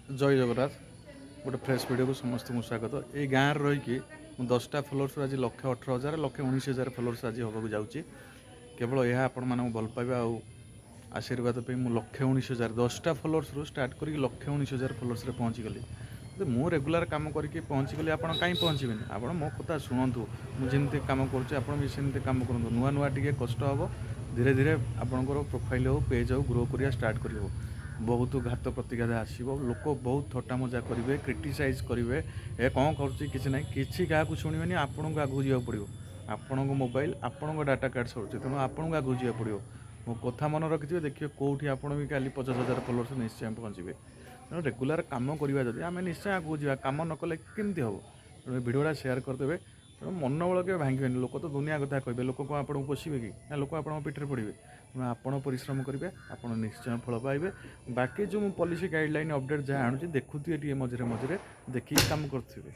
ଜୟ ଜଗନ୍ନାଥ। ଗୋଟେ ଫ୍ରେଶ୍ ଭିଡ଼ିଓକୁ ସମସ୍ତଙ୍କୁ ସ୍ୱାଗତ। ଏଇ ଗାଁରେ ରହିକି ମୁଁ 10ଟା ଫଲୋର୍ସରୁ ଆଜି 1,18,000, 1,19,000 ଫଲୋର୍ସ ଆଜି ହେବାକୁ ଯାଉଛି। କେବଳ ଏହା ଆପଣମାନଙ୍କୁ ଭଲ ପାଇବା ଆଉ ଆଶୀର୍ବାଦ ପାଇଁ ମୁଁ 1,19,000, 10ଟା ଫଲୋର୍ସରୁ ଷ୍ଟାର୍ଟ କରିକି 1,19,000 ଫଲୋର୍ସରେ ପହଞ୍ଚିଗଲି। ଯଦି ମୁଁ ରେଗୁଲାର କାମ କରିକି ପହଞ୍ଚିଗଲି, ଆପଣ କାହିଁ ପହଞ୍ଚିବେନି? ଆପଣ ମୋ କଥା ଶୁଣନ୍ତୁ। ମୁଁ ଯେମିତି କାମ କରୁଛି, ଆପଣ ବି ସେମିତି କାମ କରନ୍ତୁ। ନୂଆ ନୂଆ ଟିକେ କଷ୍ଟ ହେବ। ଧୀରେ ଧୀରେ ଆପଣଙ୍କର ପ୍ରୋଫାଇଲ୍ ହେଉ, ପେଜ୍ ହେଉ, ଗ୍ରୋ କରିବା ଷ୍ଟାର୍ଟ କରିବ। ବହୁତ ଘାତ ପ୍ରତିଘାତ ଆସିବ। ଲୋକ ବହୁତ ଥଟ୍ଟା ମଜା କରିବେ, କ୍ରିଟିସାଇଜ୍ କରିବେ, ଏ କ'ଣ କରୁଛି, କିଛି ନାହିଁ। କିଛି କାହାକୁ ଶୁଣିବେନି। ଆପଣଙ୍କୁ ଆଗକୁ ଯିବାକୁ ପଡ଼ିବ। ଆପଣଙ୍କ ମୋବାଇଲ, ଆପଣଙ୍କ ଡାଟା କାର୍ଡ଼ ସରୁଛି, ତେଣୁ ଆପଣଙ୍କୁ ଆଗକୁ ଯିବାକୁ ପଡ଼ିବ। ମୋ କଥା ମନେ ରଖିଥିବେ, ଦେଖିବେ କେଉଁଠି ଆପଣ ବି କାଲି 50,000 ଫଲୋର୍ସ ନିଶ୍ଚୟ ପହଞ୍ଚିବେ। ତେଣୁ ରେଗୁଲାର କାମ କରିବା ଯଦି, ଆମେ ନିଶ୍ଚୟ ଆଗକୁ ଯିବା। କାମ ନ କଲେ କେମିତି ହେବ? ତେଣୁ ଏ ଭିଡ଼ିଓଟା ସେୟାର କରିଦେବେ। ତେଣୁ ମନୋବଳ କେବେ ଭାଙ୍ଗିବେନି। ଲୋକ ତ ଦୁନିଆ କଥା କହିବେ। ଲୋକ କ'ଣ ଆପଣଙ୍କୁ ପୋଷିବେ କି ନା ଲୋକ ଆପଣଙ୍କ ପିଠିରେ ପଡ଼ିବେ? ତେଣୁ ଆପଣ ପରିଶ୍ରମ କରିବେ, ଆପଣ ନିଶ୍ଚୟ ଫଳ ପାଇବେ। ବାକି ଯେଉଁ ମୁଁ ପଲିସି, ଗାଇଡ଼ଲାଇନ୍, ଅପଡ଼େଟ୍ ଯାହା ଆଣୁଛି, ଦେଖୁଥିବେ ଟିକେ ମଝିରେ ମଝିରେ, ଦେଖିକି କାମ କରୁଥିବେ।